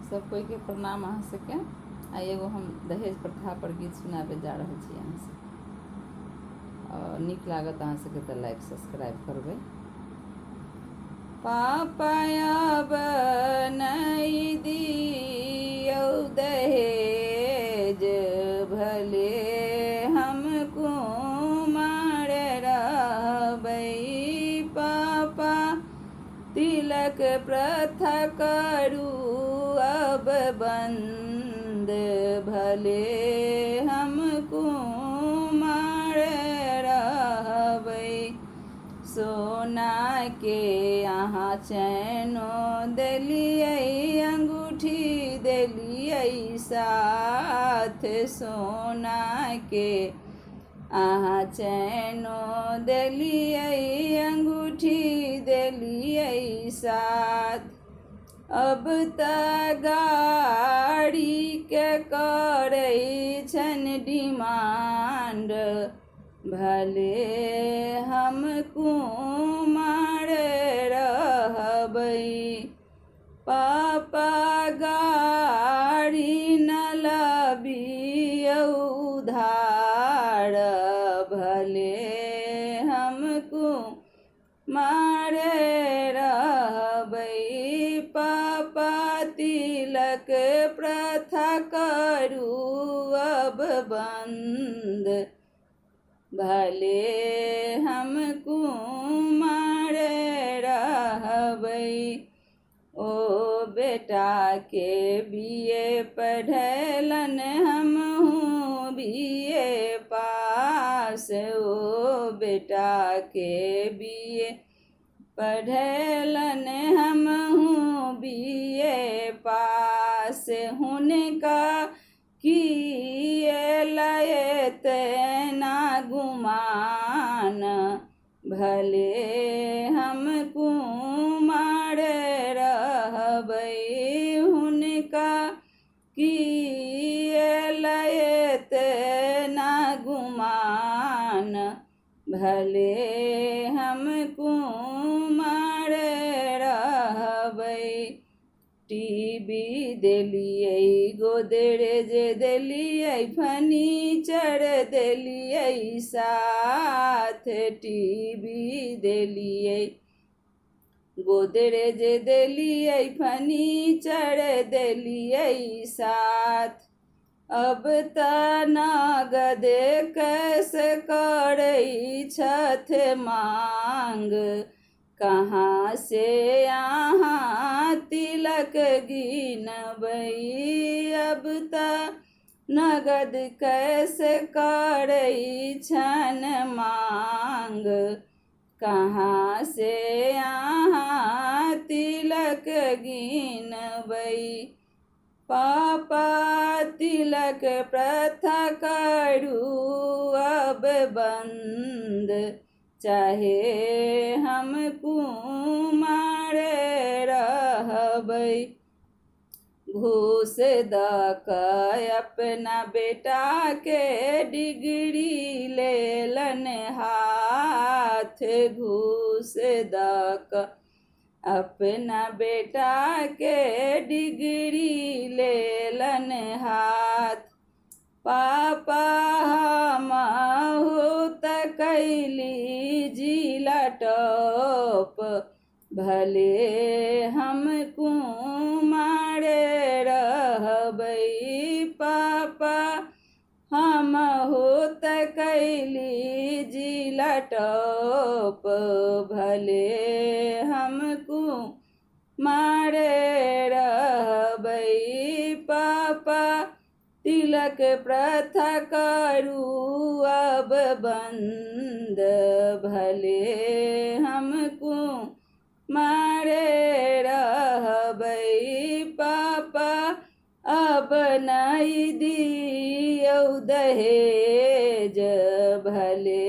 सब कोइके प्रणाम अहाँ सबके। आ एगो हम दहेज प्रथा पर गीत सुनाबे जा रहल छी अहाँ सबके। आओर नीक लागत अहाँ सबके तऽ लाइक सब्सक्राइब करबै। पापा अब नहि दियौ दहेज, भले हम कुमार रहबै। पापा तिलक प्रथा करू अब बंद, भले हम कुमार रहबै। सोना के अहाँ चैनो देलियै, अंगूठी देलियै साथ। सोना के अहाँ चैनो देलियै, अंगूठी देलियै साथ। अब तऽ गाड़ीके करै छनि डिमांड, भले हम कुमार रहबै। पापा गाड़ी न लबियौ उधार, भले हम कुमार रहबै। पापा तिलक प्रथा करू अब बंद, भले हम कुमार रहबै। ओ बेटा के बी ए पढ़ेलन, हमहूँ बी ए पास। ओ बेटा के बी ए पढ़ेलन, हमहूँ बी ए पास। हुनका किए लएते ना गुमान, भले हम कुमार रहबै। हुनका किए लएते ना गुमान, भले हम कुमार रहबै। टीवी देलियै, गोदरेज देलियै, फर्नीचर देलियै साथ। टीवी देलियै, गोदरेज देलियै, फर्नीचर देलियै साथ। अब तऽ नगद कैश करै छथि मांग, कहाँ से अहाँ तिलक गिनबै। अब तऽ नगद कैश करै छनि मांग, कहाँ से अहाँ तिलक गिनबै। पापा तिलक प्रथा करू अब बंद, चाहे हम कुमार रहबै। घूस दऽ कऽ अपना बेटाके डिग्री लेलन हाथ। घूस दऽ कऽ अपना बेटाके डिग्री लेलन हाथ। पापा हमहू तऽ कैली जिला टॉप, भले हम कुमार रहबै। पापा हमहू तऽ कैली जिला टॉप, भले हम कुमार रहबै। पापा तिलक प्रथा करू अब बंद, भले हम कुमार रहबै। पापा अब नहि दियौ दहेज, भले